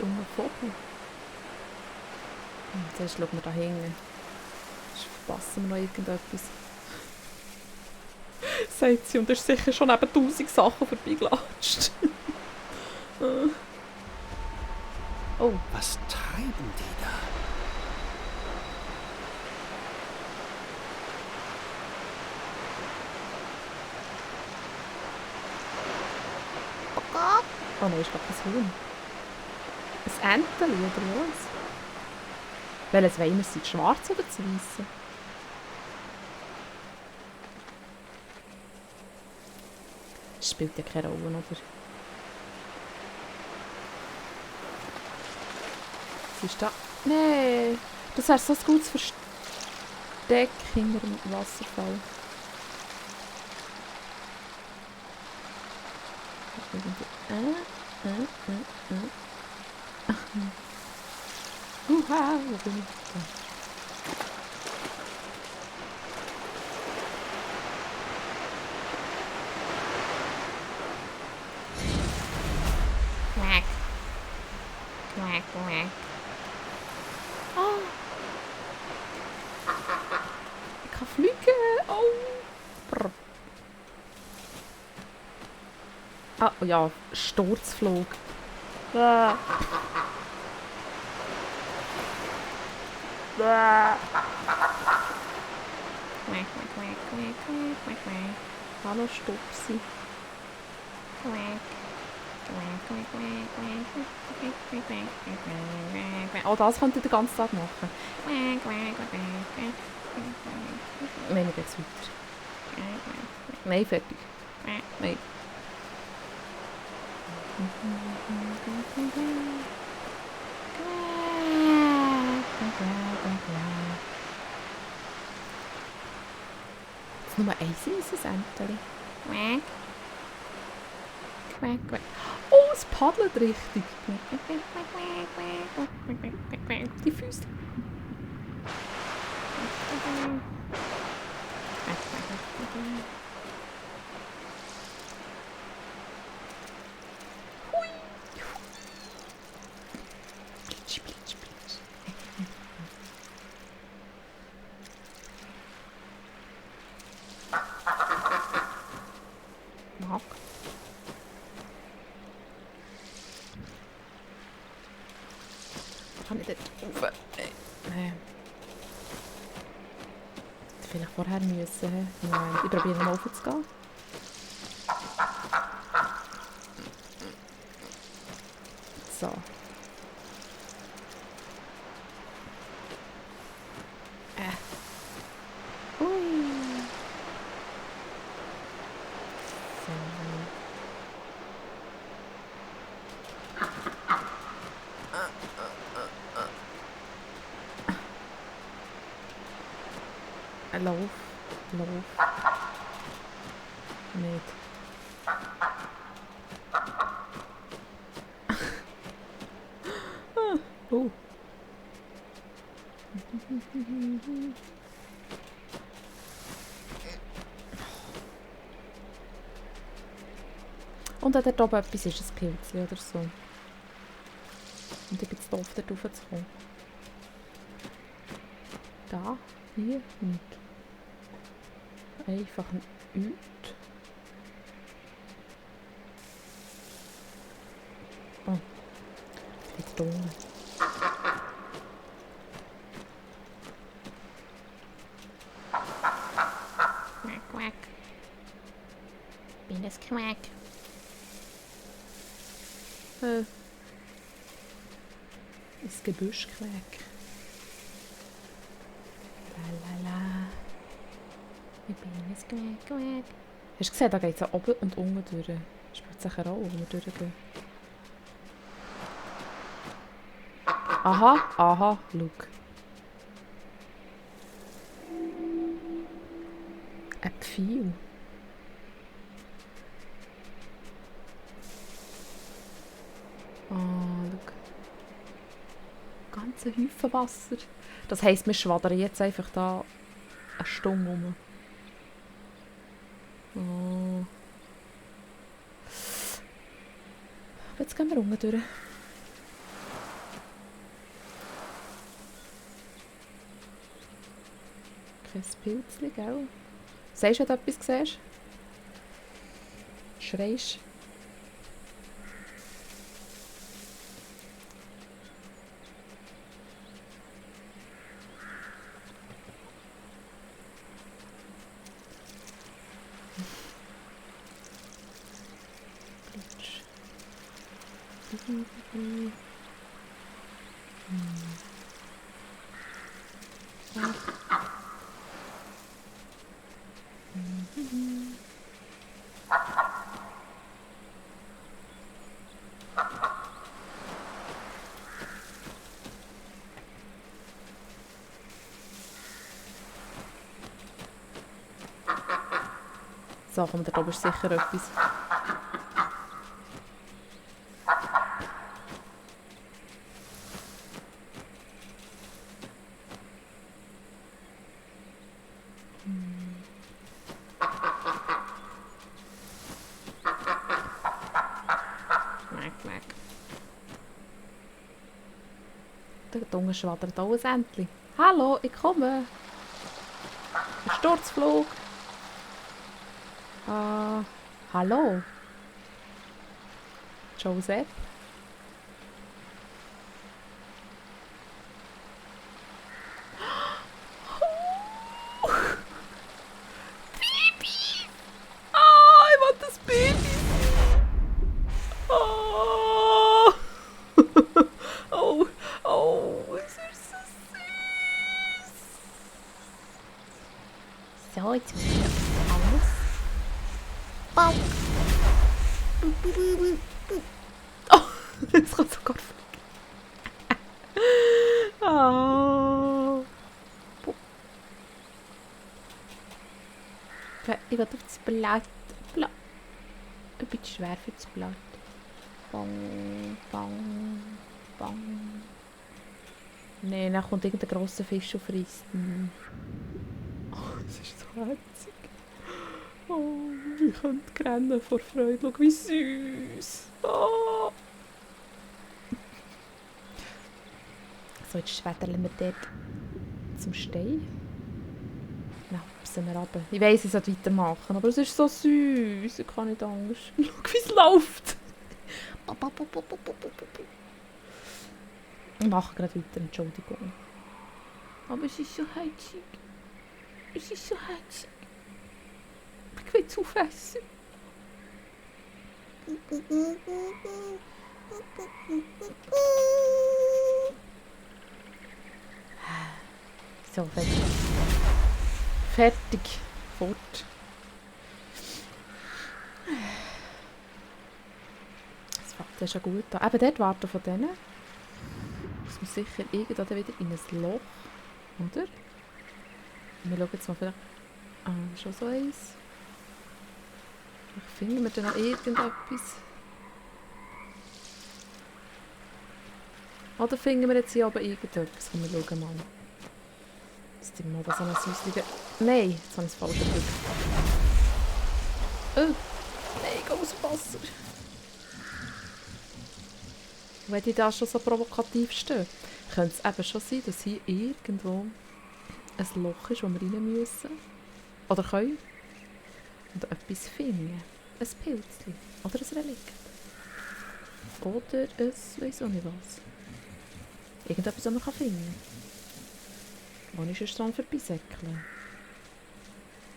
dummer Vogel. Zuerst schauen wir da hinten. Sonst verpassen wir noch irgendetwas. Sagt sie und ist sicher schon neben 1000 Sachen vorbeigelatscht. Oh. Was treiben die da? Oh nein, ist gerade ein Huhn. Ein Enteli oder was? Welches wollen wir sein? Schwarz oder das Weisse? Spielt ja keine Rolle, oder? Was ist da? Nein! Das wäre so ein gutes Versteck hinter dem Wasserfall. Uha, wo bin ich da? Quack. Quack, quack. Oh. Ich kann fliegen! Oh! Brr. Ah, ja, Sturzflug. Ah. Ah. Quack, quack, quack, quack, quack, quack, quack. Hallo Stupsi. Quack. Quack, quack, quack, quack, quack, quack, quack, quack, quack. Oh, das könnt ihr den ganzen Tag machen. Quack, quack, quack, quack, quack, quack. Nein, geht's weiter. Quack, quack, Nein, fertig. quack. Nein. Jetzt nur ein süßes Enteli. Quack. Quack, quack. Oh, es paddelt richtig. Quack, quack, quack, quack, quack, quack, quack, quack, quack. Die Füße. Plitsch, plitsch, plitsch. Mock. Kann ich dort rauf? Vielleicht vorher müssen. Moment, ich probiere mal raufzugehen. So. Hui. So. Lauf. Lauf. Nicht. Oh. Und wenn dort oben etwas ist, ein Pilzchen oder so. Und ich bin zu doof, dort raufzukommen. Da, hier, nicht. Einfach ein Üt. Oh. Jetzt da unten. Quack, quack. Bin das Quack. Ins Gebüsch quäk. Lalala. Ich bin das Quack, quack. Hast du gesehen, da geht es oben und unten durch. Spielt sicher auch, wo wir durchgehen. Aha, aha, schau. Ein Pfeil. Ah, schau. Ganze Häufen Wasser. Das heisst, wir schwaddern jetzt einfach da eine Stunde rum. Oh. Aber jetzt gehen wir unten durch. Kein Pilzli, gell? Sagst du, wenn du etwas siehst? Schreist? Blitsch. So, komm, da oben ist sicher etwas. Quack. Da unten schwaddert auch ein Entchen. Hallo, ich komme. Ein Sturzflug. Hallo. Joseph. Baby! Ah, ich will das Baby. Oh. Oh, oh, es ist so süß. So, jetzt muss ich alles. Bau. Oh, es kann sogar fliegen. Oh. Ich will auf das Blatt. Ein bisschen schwer für das Blatt. Bong, bong, bong. Nein, dann kommt irgendein grosser Fisch und frisst ihn. Oh, das ist so herzig. Oh, ich könnte rennen vor Freude. Schau, wie süß. Oh. So, jetzt schweddeln wir dort zum Stein. Dann hupsen wir runter. Ich weiss, ich sollte weitermachen, aber es ist so süß. Ich kann nicht Angst. Schau, wie es läuft. Ich mache gerade weiter, Entschuldigung. Aber es ist so herzig. Es ist so herzig. Ich will zufressen. So, fertig. Fertig. Fort. Das fängt ja schon gut an. Eben dort warten von denen. Muss man sicher irgendwo wieder in ein Loch. Oder? Wir schauen jetzt mal vielleicht... Ah, schon so eins. Vielleicht finden wir dann noch irgendetwas. Oder finden wir jetzt hier oben irgendetwas? Komm, wir schauen mal. Jetzt sind wir mal so einen süßlichen... Nein, jetzt habe ich es falsch gedrückt. Oh, nein, ich gehe aus dem Wasser. Wenn die da schon so provokativ stehen, könnte es eben schon sein, dass hier irgendwo ein Loch ist, wo wir rein müssen. Oder können. Und etwas finden. Ein Pilzchen. Oder ein Relikt. Oder ein... weiss auch nicht was. Irgendetwas, was man finden kann. Wo ich sonst dran vorbeisäckeln.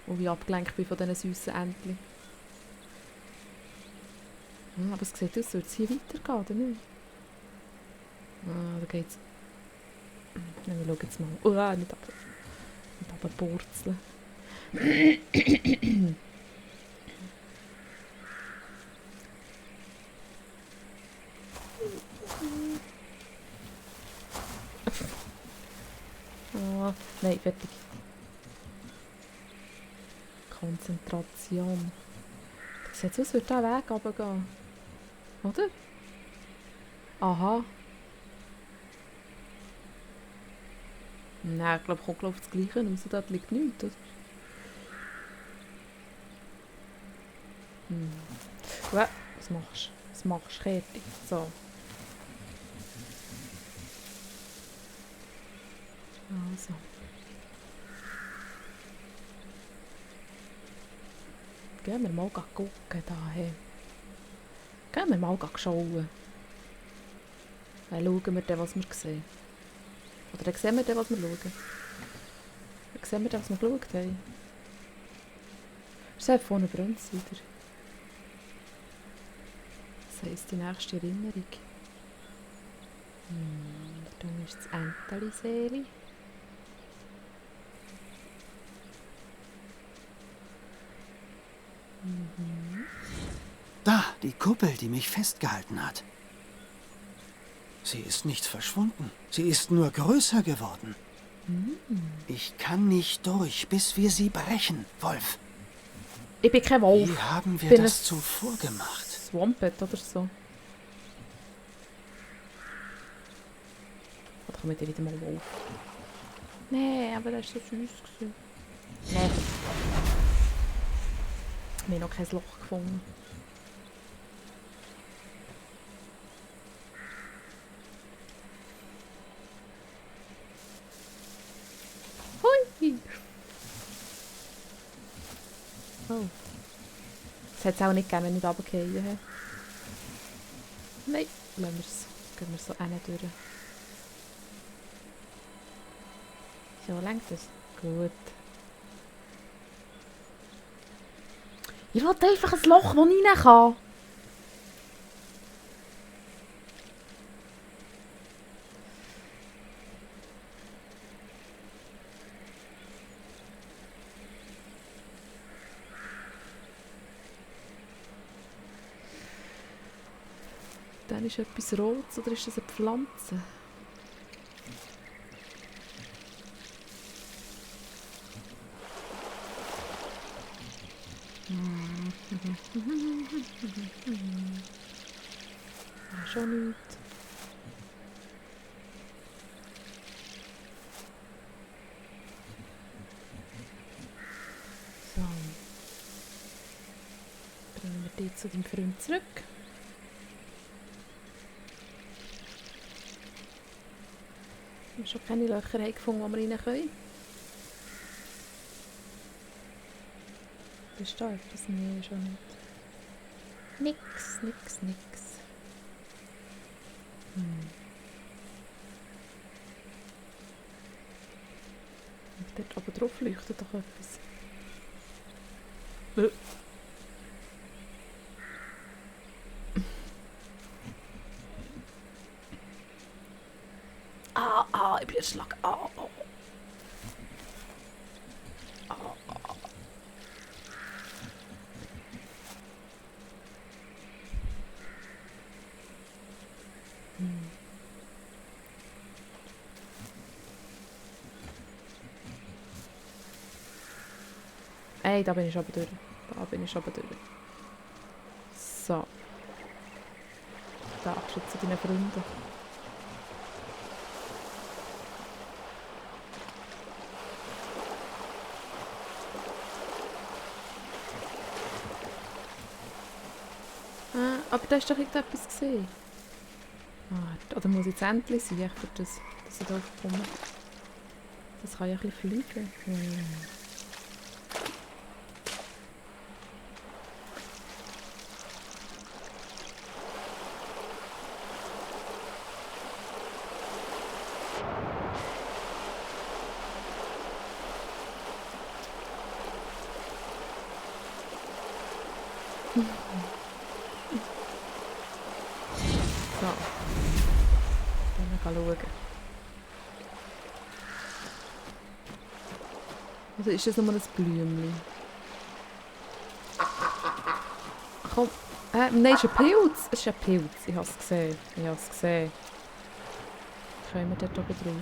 Wo ich abgelenkt bin von diesen süßen Entchen. Aber es sieht aus, als würde es hier weitergehen, oder nicht? Ah, da geht's. Wir schauen jetzt mal. Oh, nicht aber. Nicht aber purzeln. Oh, nein, fertig. Konzentration. Das sieht aus, als würde der Weg runtergehen. Oder? Aha. Nein, ich glaube, kommt auf das Gleiche raus. Dort liegt nichts, oder? Ja, was machst du? Was machst du, Kerti? So. Also. Gehen wir mal gucken da. Hey. Gehen wir mal schauen. Dann schauen wir dann, was wir sehen. Oder dann sehen wir dann, was wir schauen. Dann sehen wir dann, was wir geschaut haben. Es ist vorne brennt es wieder. Das heisst, die nächste Erinnerung. Dann ist das Enteli-Seeli. Da, die Kuppel, die mich festgehalten hat. Sie ist nicht verschwunden. Sie ist nur größer geworden. Ich kann nicht durch, bis wir sie brechen, Wolf. Ich bin kein Wolf. Wie haben wir bin das ein zuvor gemacht? Swampet oder so. Oder kommt ihr wieder mal Wolf? Nee, aber das war so süß. Nee. Wir haben noch kein Loch gefunden. Hui! Oh. Das hätte es auch nicht gegeben, wenn ich runtergefallen wäre. Nein, lassen wir es. Gehen wir so rein durch. So, lenkt es? Gut. Ich will einfach ein Loch, wo ich rein kann. Dann ist etwas Rotes oder ist das eine Pflanze? Ja, schon nicht. So. Bringen wir die zu deinem Freund zurück. Wir haben schon keine Löcher gefunden, wo wir rein können. Bist du da etwas? Nee, schon nicht. Nix. Und dort oben drauf leuchtet doch etwas. Ich bin Schlag. Ey, da bin ich aber durch. So. Da, schütze deine Freunde. Aber da ist doch irgendetwas gesehen. Oder muss ich jetzt endlich sein, für das, dass ich da komme? Das kann ja ein bisschen fliegen. So. Dann kann ich schauen. Also ist das nur ein Blümchen? Komm. Nein, es ist ein Pilz. Es ist ein Pilz. Ich habe es gesehen. Können wir dort oben drauf?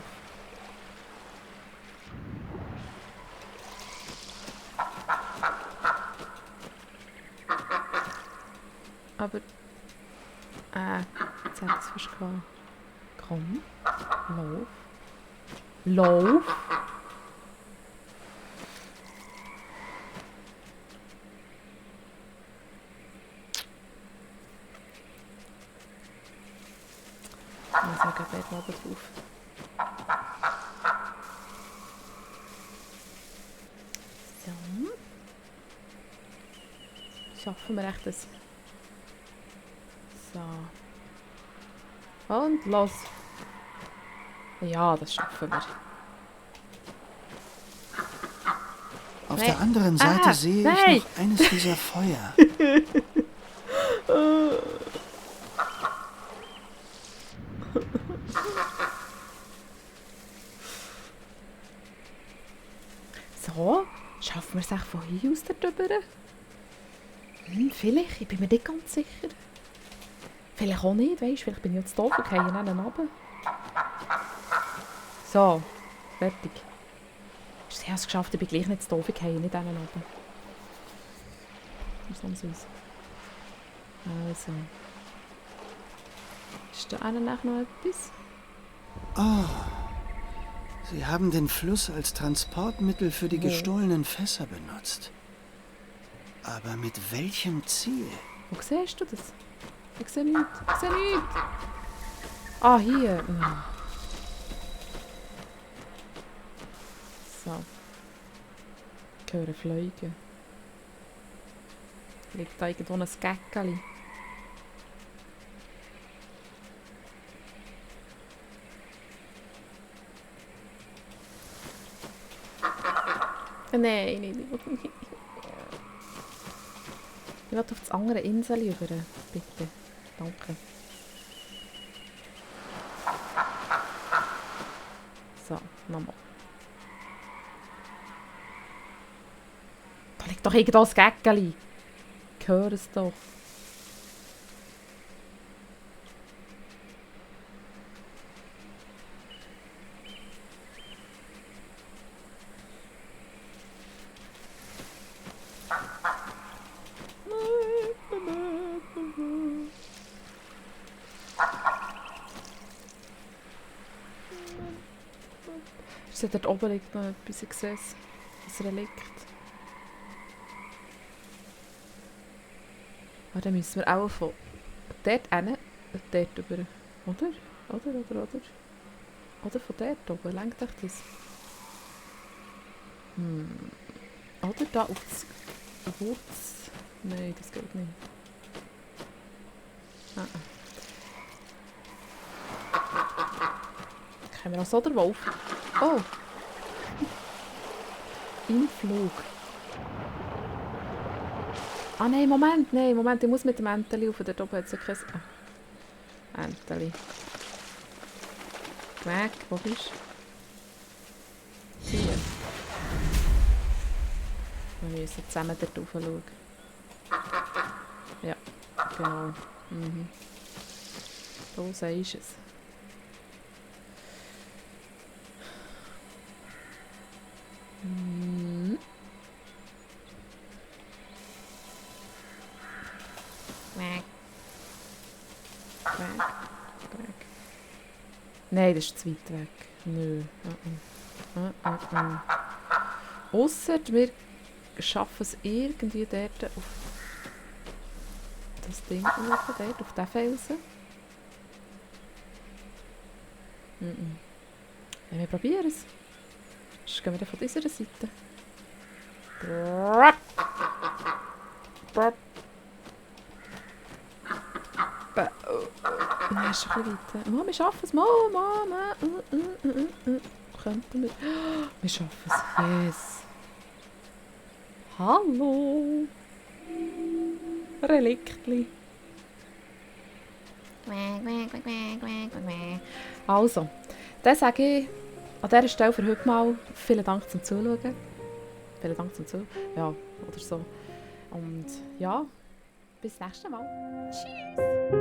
Aber... jetzt hätte ich es fast gehabt. Komm. Lauf. Ich sage dort oben drauf. So. Schaffen wir echt das? So. Und los. Ja, das schaffen wir. Auf Nee. der anderen Seite Ah, sehe nein. ich noch eines dieser Feuer. So, schaffen wir es auch von hier aus drüber? Vielleicht, ich bin mir nicht ganz sicher. Vielleicht auch nicht, weißt du, vielleicht bin ich jetzt doof und gehe dann runter. So, fertig. Ich habe es geschafft, ich bin gleich nicht zu doof, ich gehe nicht runter. Umsonst. Also. Ist da noch etwas? Oh, Sie haben den Fluss als Transportmittel für die Wo? gestohlenen Fässer benutzt. Aber mit welchem Ziel? Wo siehst du das? Ich sehe nichts. Ich sehe nichts. Ah, hier. Ah. So. Ich höre Fliegen. Liegt da irgendwo ein Gäckeli? Nein, nicht. Ich will auf das andere Insel über. Bitte. Danke. So, nochmal. Da liegt doch irgendwo ein Gäckeli. Ich höre es doch. Dort oben liegt noch etwas, ich sehe es. Ein Relikt. Ah, dann müssen wir auch von dort hin und dort über. Oder? Oder von dort oben, lenkt euch das? Oder da auf das Wurz. Nein, das geht nicht. Können wir auch so drauf? Oh! Im Flug. Ah nein, Moment, ich muss mit dem Enteli rauf. Dort oben hat es ja kein... Ah. Enteli. Weg, wo bist du? Hier. Wir müssen zusammen dort rauf schauen. Ja, genau. Da sagst du es. Nein, das ist zu weit weg. Nö. Ausser wir schaffen es irgendwie dort auf das Ding rauf, dort auf diesen Felsen. Ja, wir probieren es. Sonst gehen wir dann von dieser Seite. Nein, ist schon ein bisschen weiter. Wir schaffen es. Könnten wir. Wir schaffen es. Yes. Hallo. Reliktli. Also, dann sage ich an dieser Stelle für heute mal vielen Dank zum Zuschauen. Vielen Dank zum Zuschauen. Ja, oder so. Und ja, bis nächstes Mal. Tschüss.